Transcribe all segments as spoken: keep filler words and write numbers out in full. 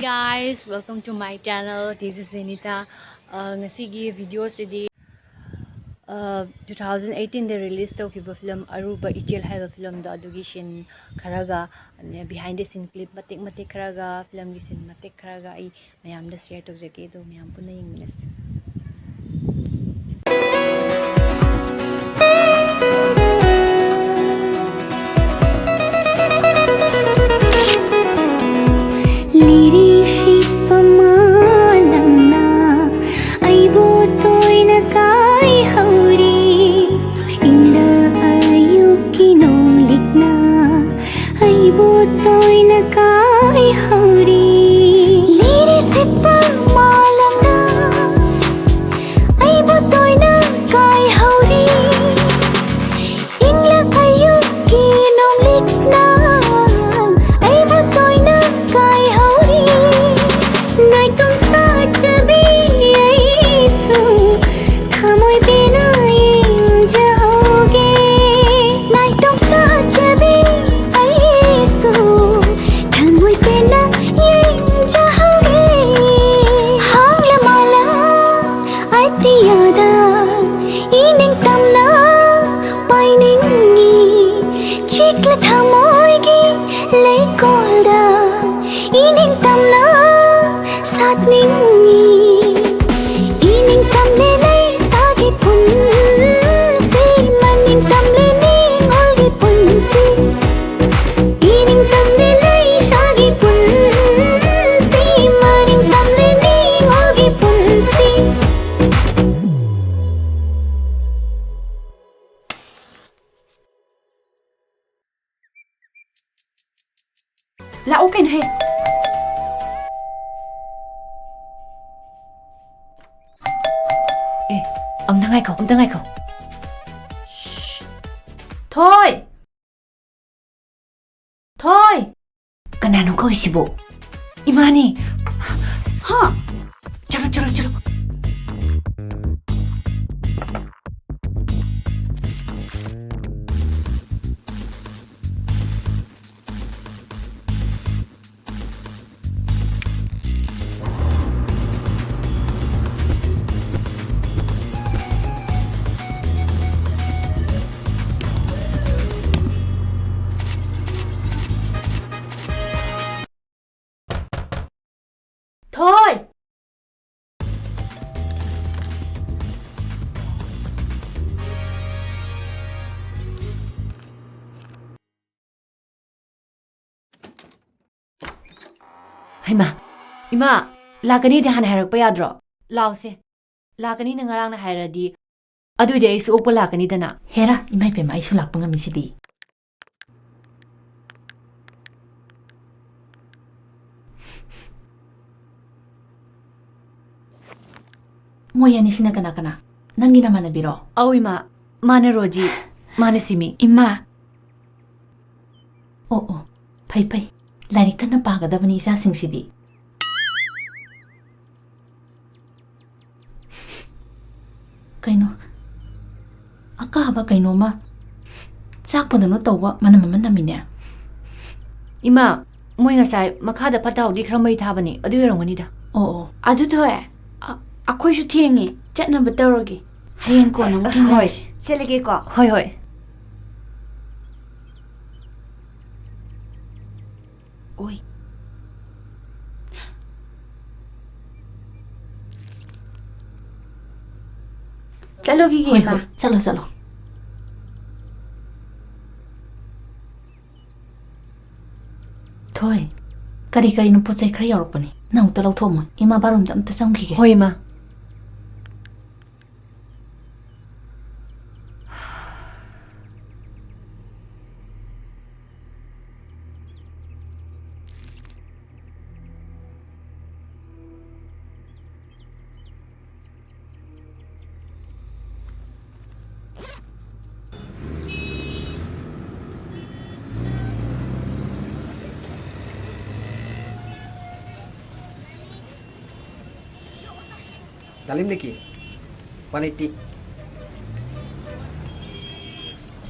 Guys, welcome to my channel. This is Zenita. Uh, ꯉꯁꯤꯒꯤ video ꯁꯤꯗꯤ, uh, two thousand eighteen ꯗ release ꯇꯧꯈꯤꯕ film ꯑꯔꯨꯕ ꯏꯆꯦꯜ ꯍꯥꯏꯕ film ꯗꯣ, ꯑꯗꯨꯒꯤ scene ꯈꯔꯒ, behind the scene clip ꯃꯇꯦꯛ ꯃꯇꯦꯛ ꯈꯔꯒ, film ꯒꯤ scene ꯃꯇꯦꯛ ꯈꯔꯒ ꯑꯩ ꯃꯌꯥꯝꯗ share ꯇꯧꯖꯒꯦ꯫ ꯑꯗꯣ ꯃꯌꯥꯝ ꯄꯨꯟꯅ ꯌꯦꯡꯃꯤꯟꯅꯁꯤ꯫ ꯂꯤꯔꯤ ꯁꯤꯠꯄ ꯃꯥꯂꯪꯅ ꯑꯩꯕꯨ ꯇꯣꯏꯅ ꯀꯥꯏꯍꯧꯔꯤ꯫ ꯏꯪꯂ ꯑꯌꯨꯛꯀꯤ ꯅꯣꯡꯂꯤꯛꯅ ꯑꯩꯕꯨ ꯇꯣꯏꯅ ꯀꯥꯏꯍꯧꯔꯤ꯫ ꯂꯤꯔꯤ ꯁꯤꯠꯄ ꯃꯥꯂꯪꯅ ꯑꯩꯕꯨ ꯇꯣꯏꯅ ꯀꯥꯏꯍꯧꯔꯤ꯫ ꯏꯪꯂ ꯑꯌꯨꯛꯀꯤ ꯅꯣꯡꯂꯤꯛꯅ ꯑꯩꯕꯨ ꯇꯣꯏꯅ ꯀꯥꯏꯍꯧꯔꯤ꯫ ꯅꯥꯏꯇꯣꯝ ꯁꯥꯠꯆꯕꯤ ꯑꯩꯁꯨ ꯊꯃꯣꯏ ꯄꯦꯟꯅ ꯌꯦꯡꯖꯍꯧꯒꯦ꯫ ꯅꯥꯏꯇꯣꯝ ꯁꯥꯠꯆꯕꯤ ꯑꯩꯁꯨ ꯊꯃꯣꯏ ꯄꯦꯟꯅ ꯌꯦꯡꯖꯍꯧꯒꯦ꯫ ꯍꯥꯡꯂ ꯃꯥꯂꯪ ꯑꯇꯤꯌꯥꯗ ꯏꯅꯤꯡꯇꯝꯅ ꯄꯥꯏꯅꯤꯡꯏ꯫ ꯆꯤꯛꯂ ꯊꯃꯣꯏꯒꯤ ꯂꯩꯀꯣꯜꯗ ꯏꯅꯤꯡꯇꯝꯅ ꯁꯥꯠꯅꯤꯡꯏ꯫ ꯏꯅꯤꯡꯇꯝꯂꯦ ꯂꯩꯁꯥꯒꯤ ꯄꯨꯟꯁꯤ, ꯃꯅꯤꯡꯇꯝꯂꯦ ꯅꯤꯡꯉꯣꯜꯒꯤ ꯄꯨꯟꯁꯤ꯫ ꯏꯅꯤꯡꯇꯝꯂꯦ ꯂꯩꯁꯥꯒꯤ ꯄꯨꯟꯁꯤ, ꯃꯅꯤꯡꯇꯝꯂꯦ ꯅꯤꯡꯉꯣꯜꯒꯤ ꯄꯨꯟꯁꯤ꯫ ꯂꯥꯛꯑꯣ ꯀꯩꯅꯣꯍꯦ꯫ ꯑꯦ, ꯑꯝꯇ ꯉꯥꯏꯈꯣ, ꯑꯝꯇ ꯉꯥꯏꯈꯣ꯫ ꯊꯣꯏ! ꯊꯣꯏ! ꯀꯅꯥꯅꯣ ꯀꯧꯔꯤꯁꯤꯕꯣ? ꯏꯃꯥꯅꯤ! ꯍꯥ? ꯆꯠꯂꯣ, ꯆꯠꯂꯣ, ꯆꯠꯂꯣ꯫ ꯏꯃꯥ, ꯏꯃꯥ, ꯂꯥꯛꯀꯅꯤꯗꯤ ꯍꯥꯟꯅ ꯍꯥꯏꯔꯛꯄ ꯌꯥꯗ꯭ꯔꯣ? ꯂꯥꯛꯑꯣꯁꯦ꯫ ꯂꯥꯛꯀꯅꯤꯅ ꯉꯔꯥꯡꯅ ꯍꯥꯏꯔꯗꯤ, ꯑꯗꯨꯏꯗꯤ ꯑꯩꯁꯨ ꯑꯣꯛꯄ ꯂꯥꯛꯀꯅꯤꯗꯅ꯫ ꯍꯦꯔꯥ, ꯏꯃꯥ ꯏꯄꯦꯝꯃ, ꯑꯩꯁꯨ ꯂꯥꯛꯄ ꯉꯝꯃꯤꯁꯤꯗꯤ꯫ ꯃꯣꯏ ꯑꯅꯤꯁꯤꯅ ꯀꯅꯥ ꯀꯅꯥ? ꯅꯪꯒꯤ ꯅꯃꯥꯟꯅꯕꯤꯔꯣ? ꯑꯧ, ꯏꯃꯥ꯫ ꯃꯥꯅ ꯔꯣꯖꯤ, ꯃꯥꯅ ꯁꯤꯃꯤ꯫ ꯏꯃꯥ! ꯑꯣ, ꯑꯣ, ꯐꯩ, ꯐꯩ꯫ ꯂꯥꯏꯔꯤꯛ ꯀꯟꯅ ꯄꯥꯒꯗꯕꯅꯤ ꯏꯆꯥꯁꯤꯡꯁꯤꯗꯤ꯫ ꯀꯩꯅꯣ? ꯑꯀꯥꯕ ꯀꯩꯅꯣꯝꯃ ꯆꯥꯛꯄꯗꯧꯅ ꯇꯧꯕ ꯃꯅꯝ ꯑꯃ ꯅꯝꯃꯤꯅꯦ꯫ ꯏꯃꯥ, ꯃꯣꯏ ꯉꯁꯥꯏ ꯃꯈꯥꯗ ꯐꯠꯇ ꯍꯥꯎꯗꯤ ꯈꯔ ꯃꯩ ꯊꯥꯕꯅꯦ, ꯑꯗꯨ ꯑꯣꯏꯔꯝꯒꯅꯤꯗ꯫ ꯑꯣ, ꯑꯣ꯫ ꯑꯗꯨ ꯊꯣꯏ, ꯑ-, ꯑꯩꯈꯣꯏꯁꯨ ꯊꯦꯡꯉꯦ, ꯆꯠꯅꯕ ꯇꯧꯔꯒꯦ꯫ ꯍꯌꯦꯡ ꯀꯣꯟꯅ ꯑꯃꯨꯛ ꯍꯣꯏ, ꯊꯦꯡꯅꯔꯁꯤ꯫ ꯆꯠꯂꯒꯦꯀꯣ꯫ ꯍꯣꯏ, ꯍꯣꯏ꯫ ꯑꯣꯏ꯫ ꯆꯠꯂꯨꯈꯤꯒꯦ, ꯍꯣꯏ, ꯏꯃꯥ꯫ ꯍꯣꯏ, ꯆꯠꯂꯣ, ꯆꯠꯂꯣ꯫ ꯊꯣꯏ, ꯀꯔꯤ ꯀꯔꯤꯅꯣ ꯄꯣꯠ ꯆꯩ ꯈꯔ ꯌꯥꯎꯔꯛꯄꯅꯤ, ꯅꯪ ꯑꯃꯨꯛꯇ ꯂꯧꯊꯣꯛꯑꯝꯃꯣ꯫ ꯏꯃꯥ ꯕꯥꯠꯔꯨꯝꯗ ꯑꯝꯇ ꯆꯪꯈꯤꯒꯦ꯫ ꯍꯣꯏ, ꯏꯃꯥ꯫ ꯗꯥꯂꯤꯝ ꯂꯤꯛꯀꯤ ꯋꯥꯟ ꯑꯩꯠꯇꯤ꯫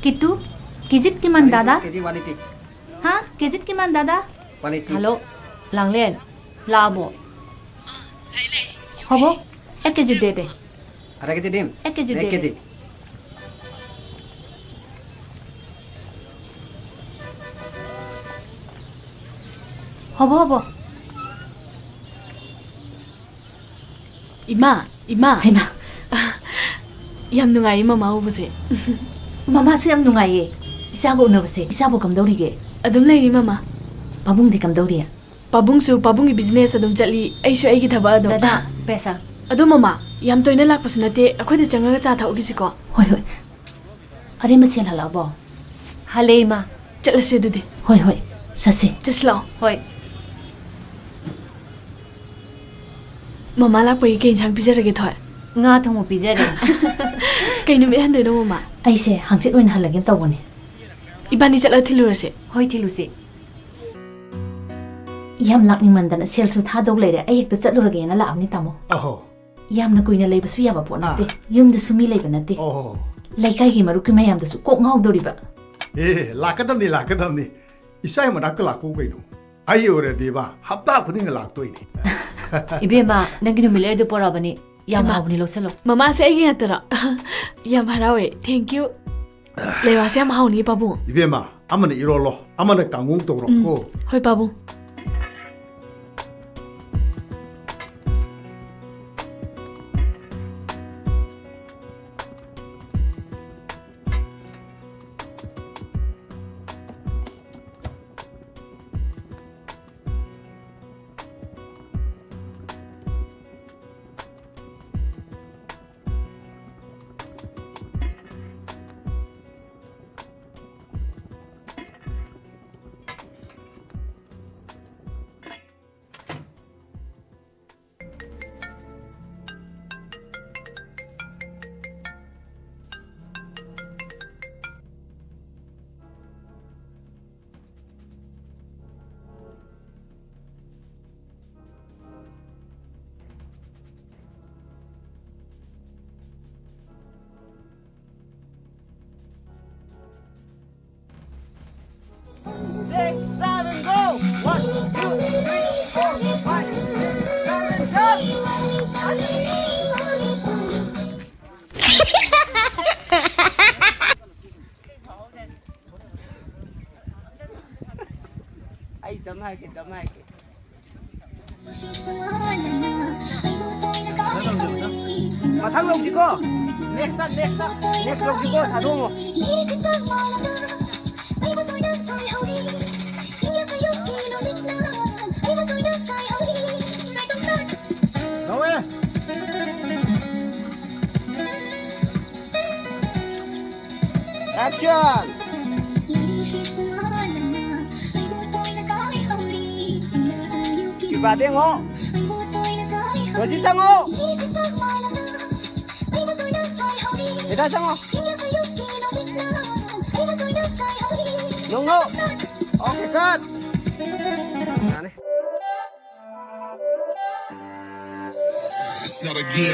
ꯀꯤꯇꯨ, ꯀꯦꯖꯤꯠ ꯀꯤꯃꯟ ꯗꯥꯗꯥ? KG one eighty. ꯍꯥ? ꯀꯦꯖꯤꯠ ꯀꯤꯃꯟ ꯗꯥꯗꯥ? One eighty. ꯍꯜꯂꯣ, ꯂꯥꯡꯂꯦꯟ, ꯂꯥꯛꯑꯕꯣ? ꯍꯣꯕꯣ, ꯑꯦꯛ ꯀꯦꯖꯤ ꯗꯦ ꯗꯦ꯫ ꯑꯙꯥ ꯀꯦꯖꯤ ꯗꯤꯝ? ꯑꯦꯛ ꯀꯦꯖꯤ ꯗꯦ ꯗꯦ꯫ ꯑꯦꯛ ꯀꯦꯖꯤ꯫ ꯍꯣꯕꯣ, ꯍꯣꯕꯣ꯫ ꯏꯃꯥ, ꯏꯃꯥ꯫ ꯍꯩꯃꯥ꯫ ꯌꯥꯝ ꯅꯨꯡꯉꯥꯏꯌꯦ ꯃꯃꯥ ꯎꯕꯁꯦ꯫ ꯃꯃꯥꯁꯨ ꯌꯥꯝ ꯅꯨꯡꯉꯥꯏꯌꯦ ꯏꯆꯥꯒ ꯎꯅꯕꯁꯦ꯫ ꯏꯆꯥꯕꯨ ꯀꯝꯗꯧꯔꯤꯒꯦ? ꯑꯗꯨꯝ ꯂꯩꯔꯤ ꯃꯃꯥ꯫ ꯄꯥꯕꯨꯡꯗꯤ ꯀꯝꯗꯧꯔꯤ? ꯄꯥꯕꯨꯡꯁꯨ ꯄꯥꯕꯨꯡꯒꯤ business ꯑꯗꯨꯝ ꯆꯠꯂꯤ, ꯑꯩꯁꯨ ꯑꯩꯒꯤ ꯊꯕꯛ ꯑꯗꯨꯝ꯫ ꯗꯗꯥ, ꯄꯩꯁꯥ꯫ ꯑꯗꯣ ꯃꯃꯥ, ꯌꯥꯝ ꯇꯣꯏꯅ ꯂꯥꯛꯄꯁꯨ ꯅꯠꯇꯦ, ꯑꯩꯈꯣꯏꯗ ꯆꯪꯉꯒ ꯆꯥ ꯊꯛꯎꯈꯤꯁꯤꯀꯣ꯫ ꯍꯣꯏ, ꯍꯣꯏ꯫ ꯑꯔꯦꯝꯕ ꯁꯦꯜ ꯍꯜꯂꯛꯑꯕꯣ? ꯍꯜꯂꯦ, ꯏꯃꯥ꯫ ꯆꯠꯂꯁꯤ ꯑꯗꯨꯗꯤ꯫ ꯍꯣꯏ, ꯍꯣꯏ, ꯆꯠꯁꯤ꯫ ꯆꯠꯁꯤ ꯂꯥꯛꯑꯣ꯫ ꯍꯣꯏ꯫ ꯃꯃꯥ ꯂꯥꯛꯄꯒꯤ ꯀꯩ ꯏꯟꯁꯥꯡ ꯄꯤꯖꯔꯒꯦ, ꯊꯣꯏ? ꯉꯥ ꯊꯣꯡꯕ ꯄꯤꯖꯔꯦ꯫ ꯀꯩ ꯅꯨꯃꯤꯠ ꯍꯟꯗꯣꯏꯅꯣ, ꯃꯃꯥ? ꯑꯩꯁꯦ ꯍꯪꯆꯤꯠ ꯑꯣꯏꯅ ꯍꯜꯂꯒꯦꯅ ꯇꯧꯕꯅꯦ꯫ ꯏꯕꯥꯅꯤ ꯆꯠꯂ ꯊꯤꯜꯂꯨꯔꯁꯦ꯫ ꯍꯣꯏ, ꯊꯤꯜꯂꯨꯁꯦ꯫ ꯌꯥꯝ ꯂꯥꯛꯅꯤꯡꯃꯟꯗꯅ ꯁꯦꯜꯁꯨ ꯊꯥꯗꯧ ꯂꯩꯔꯦ꯫ ꯑꯩ ꯍꯦꯛꯇ ꯆꯠꯂꯨꯔꯒꯦꯅ ꯂꯥꯛꯑꯕꯅꯤ, ꯇꯥꯃꯣ꯫ ꯑꯍꯣ꯫ ꯌꯥꯝꯅ ꯀꯨꯏꯅ ꯂꯩꯕꯁꯨ ꯌꯥꯕ ꯄꯣꯠ ꯅꯠꯇꯦ꯫ ꯑꯥ꯫ ꯌꯨꯝꯗꯁꯨ ꯃꯤ ꯂꯩꯕ ꯅꯠꯇꯦ꯫ ꯑꯣꯍꯣ꯫ ꯂꯩꯀꯥꯏꯒꯤ ꯃꯔꯨꯞꯀꯤ ꯃꯌꯥꯝꯗꯁꯨ ꯀꯣꯛ ꯉꯥꯎꯗꯧꯔꯤꯕ꯫ ꯑꯦ, ꯂꯥꯛꯀꯗꯕꯅꯤ, ꯂꯥꯛꯀꯗꯕꯅꯤ꯫ ꯏꯆꯥꯒꯤ ꯃꯅꯥꯛꯇ ꯂꯥꯛꯄꯕꯨ ꯀꯩꯅꯣ? ꯑꯩ ꯑꯣꯏꯔꯗꯤꯕ, ꯍꯞꯇꯥ ꯈꯨꯗꯤꯡꯒꯤ ꯂꯥꯛꯇꯣꯏꯅꯤ꯫ ꯏꯕꯦꯝꯃ, ꯅꯪꯒꯤ ꯅꯨꯃꯤꯠꯂꯩ ꯑꯗꯨ ꯄꯣꯔꯛꯑꯕꯅꯤ꯫ ꯌꯥꯝ ꯍꯩꯃꯥ꯫ ꯍꯥꯎꯕꯅꯤ, ꯂꯧꯁꯜꯂꯣ꯫ ꯃꯃꯥꯁꯦ ꯑꯩꯒꯤ ꯉꯥꯛꯇꯔꯣ? ꯌꯥꯝ ꯍꯔꯥꯎꯋꯦ꯫ Thank you꯫ ꯂꯩꯋꯥꯁꯦ ꯌꯥꯝ ꯍꯥꯎꯅꯤ, ꯄꯥꯕꯨꯡ꯫ ꯏꯕꯦꯝꯃ, ꯑꯃꯅ ꯏꯔꯣꯜꯂꯣ, ꯑꯃꯅ ꯀꯥꯡꯉꯧ ꯇꯧꯔꯣ ꯎꯝ꯫ ꯀꯣ꯫ ꯍꯣꯏ, ꯄꯥꯕꯨꯡ꯫ Six, seven, go! One, two, three, four, five, six, seven, go! ꯑꯩ ꯆꯞ ꯍꯥꯏꯒꯦ, ꯆꯞ ꯍꯥꯏꯒꯦ꯫ ꯃꯊꯪ ꯂꯧꯁꯤꯀꯣ꯫ Next, next, next ꯂꯧꯁꯤꯀꯣ, ꯊꯥꯗꯣꯛꯑꯝꯃꯣ꯫ Action! ꯏꯕꯥꯗꯤ ꯌꯦꯡꯉꯣ꯫ ꯔꯣꯖꯤ ꯆꯪꯉꯣ꯫ ꯃꯦꯗꯥ ꯆꯪꯉꯣ꯫ ꯅꯣꯡꯅꯣ꯫ Okay, cut. ꯌꯥꯅꯤ꯫ It's not a game.